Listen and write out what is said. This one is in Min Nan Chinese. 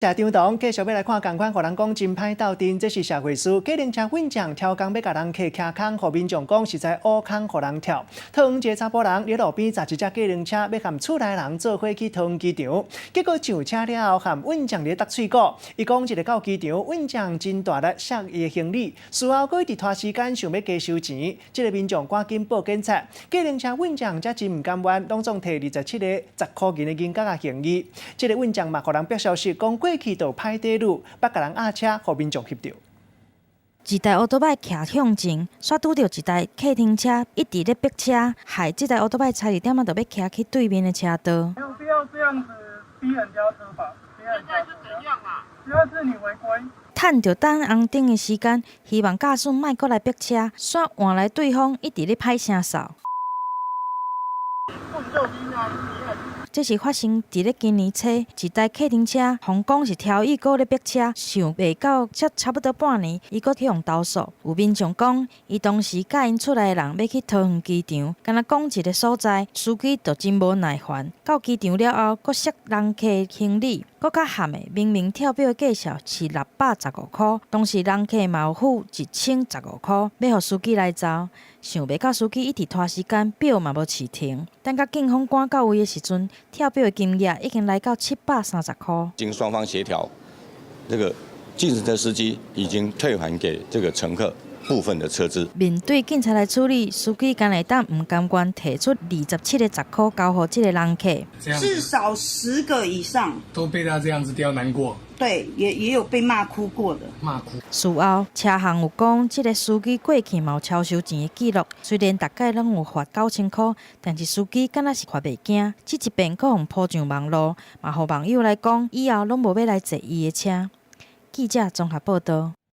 謝張董繼續欲來看仝款，予人講真歹鬥陣，這是社會事。計程車運將刁工欲共人客徛空，予民眾講實在烏空予人跳。桃園一个查埔人佇路邊載一隻計程車，欲和厝內人做伙去桃園機場，結果上車了後，和運將佇咧搭喙鼓。伊講一个到機場，運將真大力摔伊的行李，事後閣一直拖時間，想欲加收錢。這个民眾趕緊報警察，計程車運將才真毋甘願，攏總提27个10箍銀的銀角仔還伊。這个運將嘛予人爆消息講過去就歹短路，捌共人壓車，予民眾翕著。一台歐多擺徛向前，煞拄著一台客廳車一直咧逼車，害這台歐多擺差一點仔就欲騎去對面的車道。沒有必要這樣子逼人家車吧？逼人家車。現在是怎樣啊？現在是你違規。趁著等紅燈的時間，希望駕駛莫閣來逼車，煞換來對方一直咧歹聲掃。這是發生佇咧今年初，一台客廳車，予講是挑意閣咧逼車，想袂到才差不多半年，伊閣去予投訴。有民眾講，伊當時佮𪜶厝內人欲去桃園機場，干焦講一个所在，司機就真無耐煩。到機場了後，閣摔人客行李，閣較譀的，明明跳錶的價數是615箍，當時人客嘛有付1015箍，欲予司機來走，想袂到司機一直拖時間，錶嘛無飼停。等到警方趕到位的時陣，跳錶的金額已經來到730箍。經雙方協調，這個計程車司機已經退還給這個乘客部分的車資。面對警察來處理，司機敢會當毋甘願提出27个10箍交予這个人客。至少10個以上都被他這樣子刁難過。對，也有被罵哭過的。罵哭。事後，車行有講，這个司機過去嘛有超收錢的記錄，雖然逐擺攏有罰9000箍，但是司機敢若是罰袂驚，這一遍閣予鋪上網路，嘛予網友來講，以後攏無欲來坐伊的車。記者綜合報導。